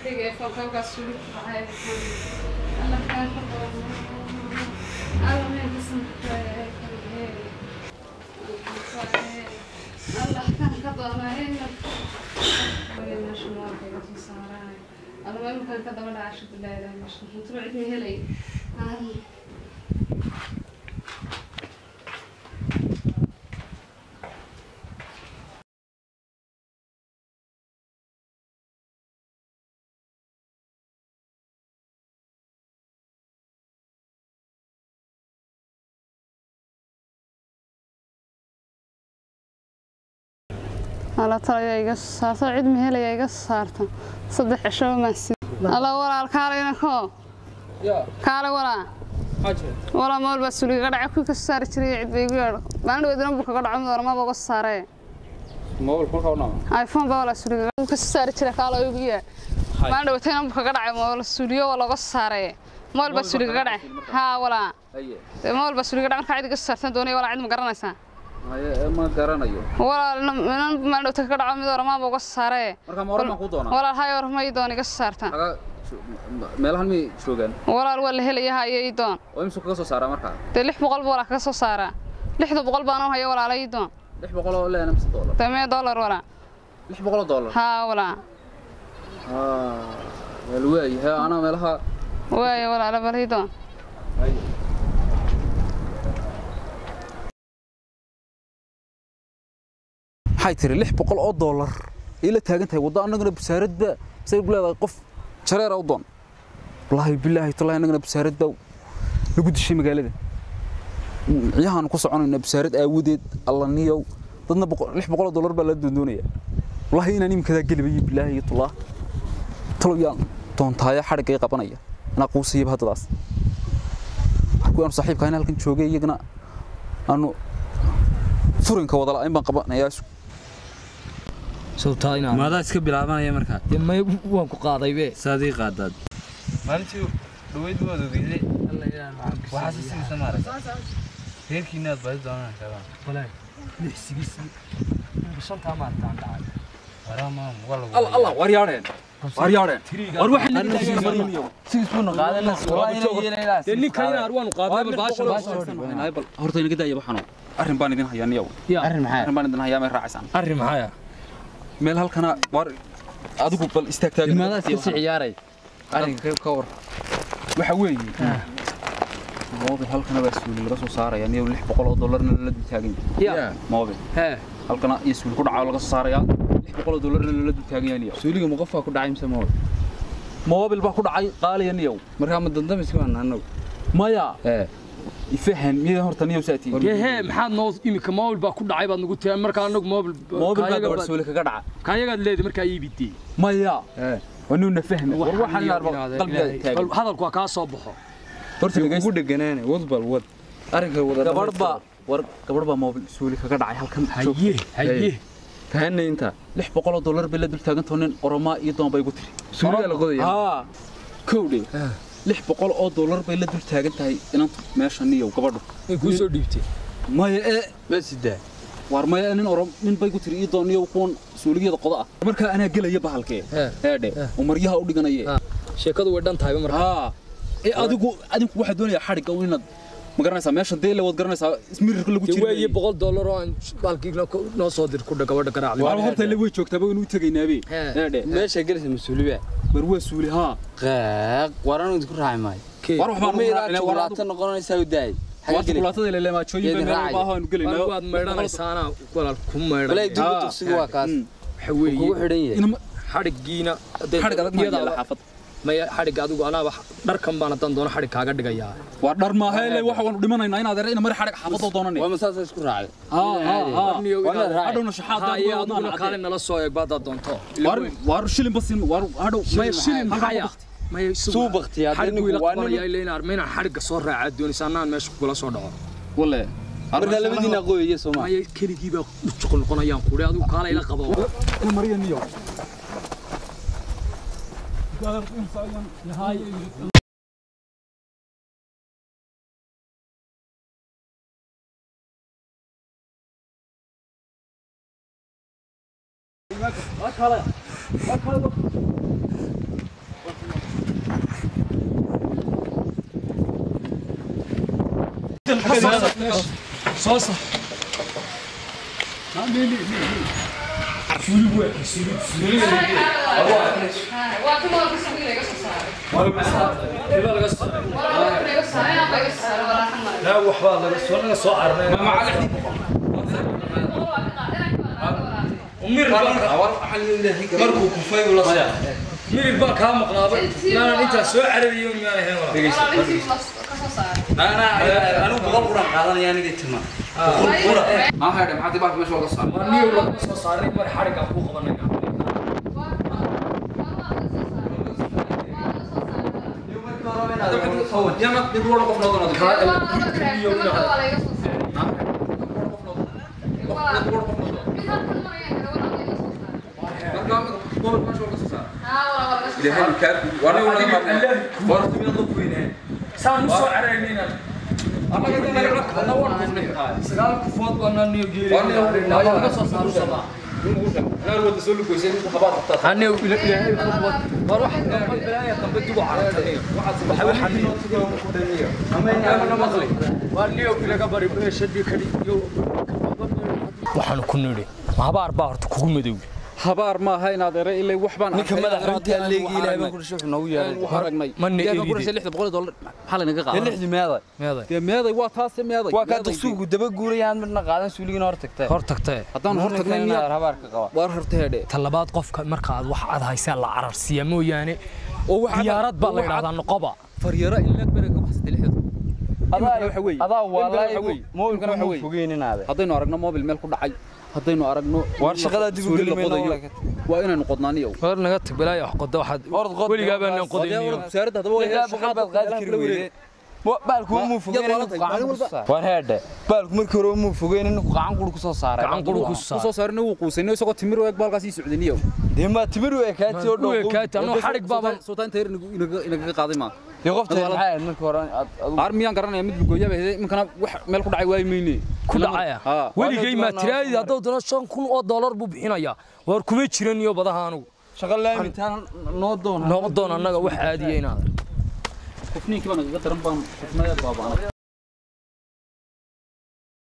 Mobilkayga iPhone-ka suuli ku dhacay. Alla kaan ka doona. Alla meel ka sanqay. Alla kaan ka doona. Meesha mobilkayga soo saaray. Alla mobilkan ka daba dhacay shub ilaahay meesha. Intuu cid ma helay. Alla talaya iga saarto cid ma helaya iga saarto 3 cisho ma si alla walaal kaalayna ko ya kaalay walaa haje walaa mool baa suuliga dhaca ku ka saari jiray cid bay igu yeedho maalin weydina buu kaga dhaco mid ormaba uga saaray mobil ku kawnaa iPhone baa walaa suuliga ka saari jiray kaalay igu yeedh maalin weydina buu kaga dhacay mool suuliyo waa looga saaray mool baa suuliga dhacay ha walaa haye mool baa suuliga dhacay marka cid iga saartan doonay walaa cid ma garanaysaa haye ma garanayo walaal inan maalin weydina kaga dhaco mid ormaba uga saaray marka ma orma ku doonaa walaal hay orma ii doon iga saartan meelahan mi joogan walaal waa la helayaa ayay doon oo imsu kaga soo saaraa marka de 600 buu walaal kaga soo saaraa 600 baan oo hayo walaal ay doon 600 oo leena mise dollar tamee dollar walaal 600 dollar ha walaal ha wal way ha ana meelaha way walaal bal ii doon waxay tiri 600 oo dollar ila taagan tahay wada anaguna busaaradba say ugu leedahay qof jareer u doon wallahi billahi tallahi anaguna busaaradba lagu dishay magaalada ciyahan ku soconayna busaarad aawadeed alla niyow dadna 600 dollar baa la doondoonaya wallahi inaan imkada galbay billahi tallah taloyaan doontaaya xadhigay qabanaya ana quusiyay haddadaas kuwan saaxiibka in halkan joogay iyagana aanu furinka wada la'aan baan qabanayaa sababtaa maadaa iska bilaabanaya markaa dee may waan ku qaaday be saadii qaadaad maalintii dhaweyd waad ogeydey waxaa si sidiisa maaragtay reerkiina aad baadi doonaan kabaan walaal lix sigis shantaa maartaan dhacay waraa maam waa lagu Allah Allah war yaareen war yaareen war waxa sigis buuna qaadanaa dee ninka inaan waanu qaaday bal baasha bal horta inaga daaya waxaan arrin baan idin hayaa niyow arrin maxaa arrin baan idin hayaa may raacaysaan arrin maxaa meel halkana war adigu bal istaag taagan maadaa iska sii ciyaaray arrinka ka war waxa weeye moobil halkana baa suuli laga soo saaraya niyow 600 oo dollarna la dul taagan yahay moobil hee halkana iyo suuli ku dhaca laga soo saaraya 600 dollarna la dul taagan yahay niyow suuliga ma qofka ku dhacay mise moobil moobil baa ku dhacay qaaliya niyow marka ma dandamiski waan annagu maya ee ifaham miyada horta niyow saati hee maxaad noo imika moobil baa ku dhacay baad nagu tiraa marka annagu moobil moobil baa gabadh suuli kaga dhaca kaayagaad leedahay markaa iibitay maya ee wanuuna fahmi war waxaan qalbiga taagan hadalku waa kaa soo baxo horta ugu dheganaane wad bal wad arrinka wada gabadh baa war gabadh baa moobil suuli kaga dhacay halkan haye haye fahanay inta 600 dollar bay la dul taagan tooneen oromaa iyo doon bay igu tiri suuliga la qodaya ha kowdhe 600 oo dollar bay la dul taagan tahay inantu meesha niyow gabadhu way kuu soo dhiibtay maya ee basidaa war maya nin orom nin bay ku tiri iyo doon niyow kuwan suuligiyada qoda ah marka anaa gelaya bahalkee heedhe oo maryaha u dhiganaya sheekadu way dhan tahay marka ha ee adigu adinku waxa doonaya xadhiga u inaad ma garanaysaa meesha dee la wad garanaysaa ismirirka lagu jiray weeye 100 dollar oo aan bahalkii noo soo dir ku gabadha garaacday war horta la way joogtaa ba inuu tagaynaabe heedhe meesha galaysa mas-uuliba war waa suuli ha qaaq waran idinku raaci maayo war wax baan u raacnay noqonaysaa u daay xagga galay maajooyin baa meel baahan aanu gelaynaa waad meedhanaysaana walaal ku meedhan walay dib dugsiga waa kaas waxa weeye kugu xidhan yahay xadhigiina xadhig adag ma yaala xaafad maya xadhig adigu anaa dharkan baan haddaan doono xadhig kaaga dhigayaa waa dhar maaha ilaa waxa waanu dhimanaynaa inaad ina mari xadhig xaafadoo doonanay waa masaas isku raacday hadhowna shaxaad adiguna kaale nala soo eeg baadaad doonto war shilin basin war hadhow maya shilin maxaya maya suu baktiyaa xadhig ila qabanaya ilaa inaan armayna xadhigga soo raacaa doonaysa anaan meesha kula soo dhaco walle marka labadiina qooyaya Soomaa maya keligii baa dhujuq noqonayaan kuuri adigu kaale ila qabo ina mariya niyow Soo saar. Waa kii moolka suuliga iga soo saaray. Walaal iga soo saaray, inaan baa iga soo saaray, walaal kan maray. لا وحبا laga soo carnay. Ma maca lixdii boqol. Boqol waa ka qaaday, inaan ka qaaday, walaal. Mir markuu kufay ula soo. Mir baa ka maqnaabay. Naan inta soo carabiyo ma ahayn walaal. Walaal intii ka soo saaray. Anigu boqol quraan qaadanaya aniga tilmaa. Ma haydha maxaa dib meesha uga saaray? War niyo laga soo saaray mar xariga ku qabanaya. Yama dib loo qof noo doonaa. Waa la iga soo saaray. Marka boqol meesha uga soo saaray. Haa, walaal waa laga soo saaray. Ilaahay kaar waa naga maarnay. War Saan u soo caraynayna. anaga naga waan kufnay. Sagaal kufood baa naan niyo geelay. Laga soo saaro sabaa. Naar wada soo lugoysay inta habaar qabtaa. Aniga ilaahay ku qad. War wax dambe balaaya dambe dib u carartay. Waxa waxa Ama maqli. War niyo ilaga bari shadii kali iyo waxaan ku niri habaar baa horta kugu madow. Habaar ma aha inaad eray ilaa wax baan Ninka madaxa inta leegi ilaahay baan ku dhashay wuxuu noogu yeeray. wax aragnay. Manna Ilaahay baan ku eride. dhashay $600 maxaa lanaga qaaday? Lixdii meeday. Meeday. Dee meeday waa taas meeday. Waa ka dugsigu daba guurayaan midna qaadan suuligina hor tagtay. Hor tagtay. Haddaan hor tagnay miyaa habaarka qaba. waar horta hedhe. Talabaad qofka marka aad wax aad haysaa la cararsiiya mooyaane Oo waxa diyaarad baa la yiraahdaa noqoba. Faryaro in laag bere ka baxsatay lixda. Waxa weeye. Adaa walaay mobilka waxa weeye. Fogeynaade. Haddaynu aragno mobil meel ku dhacay, haddaynu aragno War shaqada dib u suuli la geli mayno qodayo, waa inaynu qodnaaniyo. War naga tag balaaya wax qoda waxaad Orod qod. weligaa baan qodayniyo. Wasaaradda hadaba way Boqol baad qaadi kari weyde. Baalku muu fogeynin Yaad gacan ku soo. War heedhe. Baalku markii hore muu fogeynin gacan qur ku soo saaray. Gacan qur ku ku soo saarnay wuu quusanay isagoo timir u eg baalkaas ii socdaniyo. Dee ma timir u ekaatay oo U ekaatay, anoo xarig baaban. Soo taan tayr inaga qaaday ma. Dee qofta maxay ahayd markii hore aad adigu Qaar miyaan garanaya mid lugooya bay ahayd iminkana wax meel ku dhacay waay mayne. Ku dhacaya. Haa. Weligay ma tiraadi hadduu doono $5,000 buu bixinayaa. War kuma jiran iyo badaha anugu. Shaqo laamintaan noo doon. Noqon doon annaga wax caadiya inaad. Qofniinkii baan nagaga daran baan qofnaya baabaan.